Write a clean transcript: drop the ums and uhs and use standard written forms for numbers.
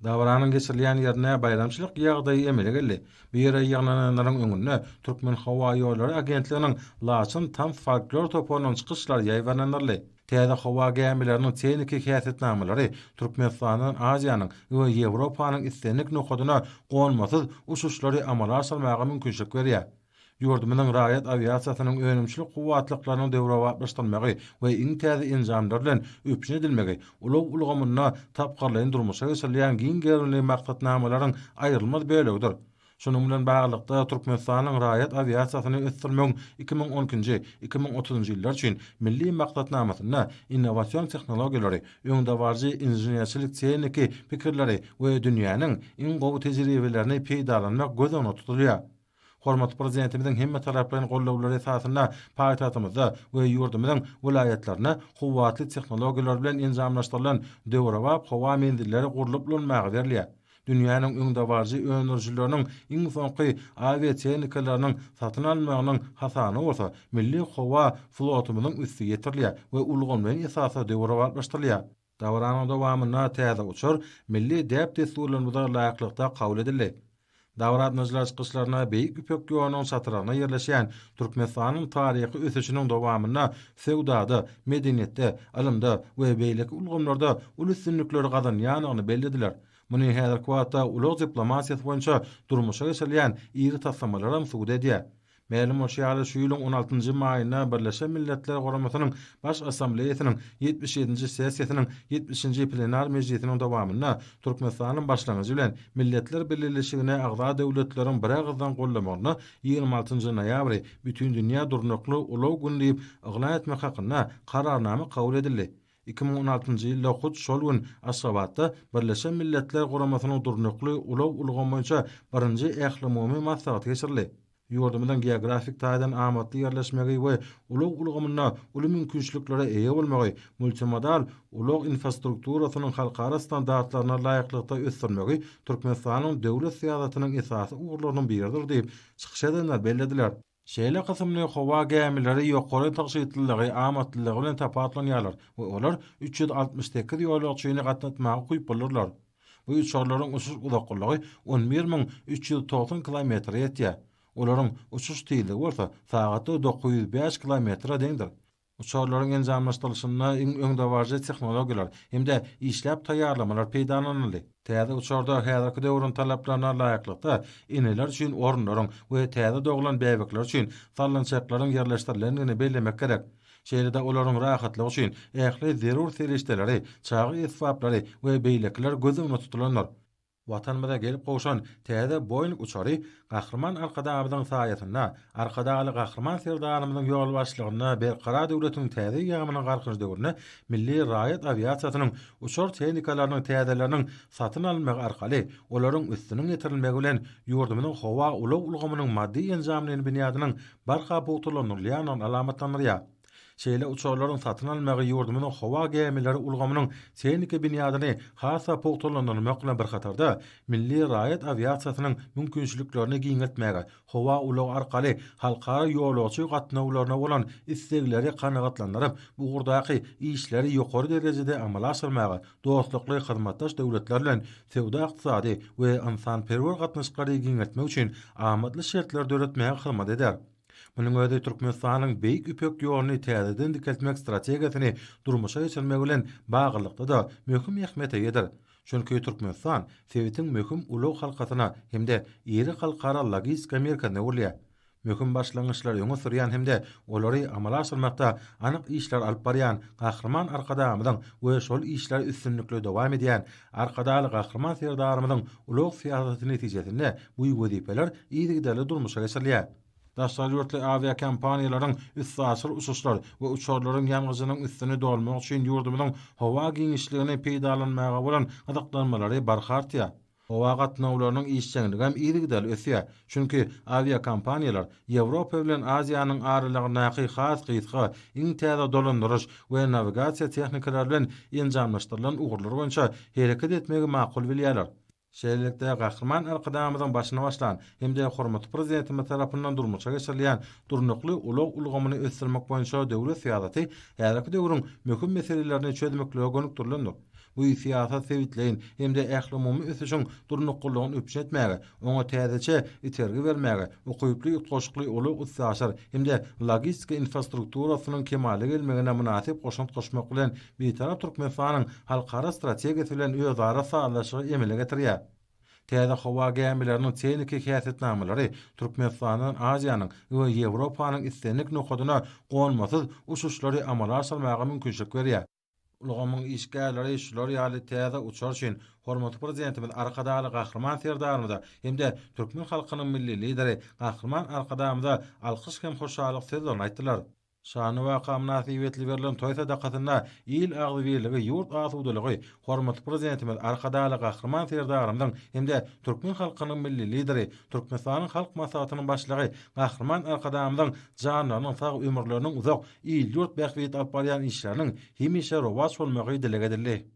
Dabaranyň geçirilýän ýerinde baýramçylyk ýagdaýy emele geldi. Bu ýere ýygnananlaryň öňünde Türkmenhowaýollary agentliginiň Laçyn tans folklor toparynyň çykyşlary ýaýbaňlandyryldy. Täze howa gämileriniň tehniki häsiýetnamalary Türkmenistandan Aziýanyň we Ýewropanyň islendik nokadyna gonmasyz uçuşlary amala aşyrmaga mümkinçilik berýär. Ýurdumyzyň raýat awiasiýasynyň önümçilik kuwwatlyklarynyň döwrebaplaşdyrylmagy we iň täze enjamlar bilen üpjün edilmegi ulag ulgamynda tapgyrlaýyn durmuşa geçirilýän giň gerimli maksatnamalaryň aýrylmaz bölegidir. Şunuň bilen baglylykda, Türkmenistanyň raýat awiasiýasyny ösdürmegiň 2012-nji, 2030-njy ýyllar üçin Milli maksatnamasynda innowasion tehnologiýalary, öňdebaryjy inženerçilik-tehniki pikirleri we dünýäniň iň gowy tejribelerini peýdalanmak göz öňünde tutulýar. Hormatly Prezidentimiziň hemmetaraplaýyn goldawlary esasynda paýtagtymyzda we ýurdumyzyň welaýatlarynda kuwwatly tehnologiýalar bilen enjamlaşdyrylan döwrebap howa menzilleri gurlup ulanmaga berilýär. Dünýäniň öňdebaryjy öndürijileriniň iň soňky awiatehnikalarynyň satyn alynmagynyň hasabyna bolsa milli howa flotumyzyň üsti ýetirilýär we ulgamlaýyn esasda döwrebaplaşdyrylýar. Dabaranyň dowamynda täze uçar milli däp-dessurlarymyza laýyklykda kabul edildi. Dabara gatnaşyjylar çykyşlarynda Beýik Ýüpek ýolunyň çatrygynda ýerleşýän Türkmenistanyň taryhy ösüşiniň dowamynda söwdada, medeniýetde, ylymda we beýleki ulgamlarda uly üstünlikleri gazanýandygyny bellediler. Muny häzirki wagtda ulag diplomatiýasy boýunça durmuşa geçirilýän iri taslamalaram subut edýär. Mälim bolşy ýaly, şu ýylyň on altynjy maýynda Birleşen Milletler Guramasynyň Baş Assambleýasynyň ýetmiş ýedinji sessiýasynyň ýetmişinji plenar mejlisiniň dowamynda Türkmenistanyň başlangyjy bilen Milletler Bileleşigine agza döwletleriň biragyzdan gollamagynda 26 nji noýabry Bütindünýä durnukly ulag güni diýip yglan etmek hakynda Kararnama kabul edildi. 2016-njy ýylda hut şol gün Aşgabatda Birleşen Milletler Guramasynyň Durnukly ulag ulgamy boýunça birinji ählumumy maslahaty geçirildi. Ýurdumyzyň geografik taýdan amatly ýerleşmegi we ulag ulgamynda uly mümkinçiliklere eýe bolmagy multimodal ulag infrastrukturasynyň halkara standartlaryna laýyklykda ösdürmegi Türkmenistanyň döwlet syýasatynyň esasy ugurlarynyň biridir diýip, çykyş edenler bellediler. Şeýle kysymly howa gämileri ýokary tygşytlylygy, amatlylygy bilen tapawutlanýarlar we olar 368 ýolagçyny gatnatmaga ukyplydyrlar. Bu uçarlaryň uçuş uzaklygy 11 390 kilometre ýetýär. Olaryň uçuş tizligi bolsa sagatda 905 kilometre deňdir. Uçarlaryň enjamlaşdyrylyşynda iň öňdebaryjy tehnologiýalar hem-de işläp taýýarlamalar peýdalanyldy. Täze uçarda häzirki döwrüň talaplaryna laýyklykda eneler üçin orunlaryň we täze doglan bäbekler üçin sallançaklaryň ýerleşdirilendigini bellemek gerek. Şeýle-de olaryň rahatlygy üçin ähli zerur serişdeleri, çaga esbaplary we beýlekiler göz öňünde tutulandyr. Watanymyza gelip gowşan täze Boeing uçary Gahryman Arkadagymyzyň saýasynda, Arkadagly Gahryman Serdarymyzyň ýolbaşçylygynda Berkarar döwletiň täze eýýamynyň Galkynyş döwründe milli raýat awiasiýasynyň uçar tehnikalarynyň täzeleriniň satyn alynmagy arkaly olaryň üstüniň ýetirilmegi bilen ýurdumyzyň howa ulag ulgamynyň maddy-enjamlaýyn binýadynyň barha pugtalandyrylýandygyny alamatlandyrýar. Şeýle uçarlaryň satyn alynmagy ýurdumyzyň howa gämileri ulgamynyň tehniki binýadyny has-da pugtalandyrmak bilen bir hatarda, milli raýat awiasiýasynyň mümkinçiliklerini giňeltmäge, howa ulagy arkaly halkara ýolagçy gatnawlaryna bolan islegleri kanagatlandyryp, bu ugurdaky işleri ýokary derejede amala aşyrmaga, dostlukly hyzmatdaş döwletler bilen söwda-ykdysady we ynsanperwer gatnaşyklary giňeltmek üçin amatly şertleri döretmäge hyzmat eder. Munuň özi Türkmenistanyň Beýik Ýüpek ýoluny täzeden dikeltmek strategiýasyny durmuşa geçirmegi bilen baglylykda-da möhüm ähmiýete eýedir. Çünki Türkmenistan sebitiň möhüm ulag halkasyna hem-de iri halkara logistika merkezine öwrülýär. Möhüm başlangyçlary öňe sürýän hem-de olary amala aşyrmakda anyk işleri alyp barýan Gahryman Arkadagymyzyň we şol işleri üstünlikli dowam edýän Arkadagly Gahryman Serdarymyzyň ulag syýasaty netijesinde bu wezipeler yzygiderli durmuşa geçirilýär. Daşary ýurtly awiakompaniýalaryň üstaşyr uçuşlar we uçarlaryň ýangyjynyň üstüni dolmak üçin ýurdumyzyň howa giňişligini peýdalanmaga bolan gyzyklanmalary barha artýar. Howa gatnawlarynyň işjeňligem yzygiderli ösýär. Çünki awiakompaniýalar Ýewropa bilen Aziýanyň aralygyndaky has gysga, iň täze dolandyryş we nawigasiýa tehnikalary bilen enjamlaşdyrylan ugurlar boýunça hereket etmegi makul bilýärler. Şeýlelikde, Gahryman Arkadagymyzyň başyny başlan hem-de hormatly Prezidentimiz tarapyndan durmuşa geçirilýän durnukly ulag ulgamyny ösdürmek boýunça döwlet syýasaty häzirki döwrüň möhüm meselelerini çözmeklige gönükdirilendir. Bu syýasat sebitleýin hem-de ählumumy ösüşiň durnuklylygyny üpjün etmäge, oňa täzeçe itergi bermäge, ukyply utgaşykly ulag-üstaşyr hem-de logistika infrastrukturasynyň kemala gelmegine mynasyp goşant goşmak bilen, Bitarap Türkmenistanyň halkara strategiýasy bilen özara sazlaşygy emele getirýär. Täze howa gämileriniň tehniki häsiýetnamalary Türkmenistandan Aziýanyň we Ýewropanyň islendik nokadyna gonmasyz uçuşlary amala aşyrmaga mümkinçilik berýär. Ulgamyň işgärleri şular ýaly täze uçar üçin hormatly Prezidentimiz Arkadagly Gahryman Serdarymyza hem-de türkmen halkynyň Milli Lideri Gahryman Arkadagymyza alkyş hem hoşallyk sözlerini aýtdylar. Şanly waka mynasybetli berlen toý sadakasynda il agzybirligi, ýurt asudalygy, hormatly Prezidentimiz Arkadagly Gahryman Serdarymyzyň hem-de türkmen halkynyň Milli Lideri, Türkmenistanyň Halk Maslahatynyň Başlygy Gahryman Arkadagymyzyň janlarynyň sag, ömürleriniň uzak, il-ýurt bähbitli alyp barýan işleriniň hemişe rowaç bolmagy dileg edildi.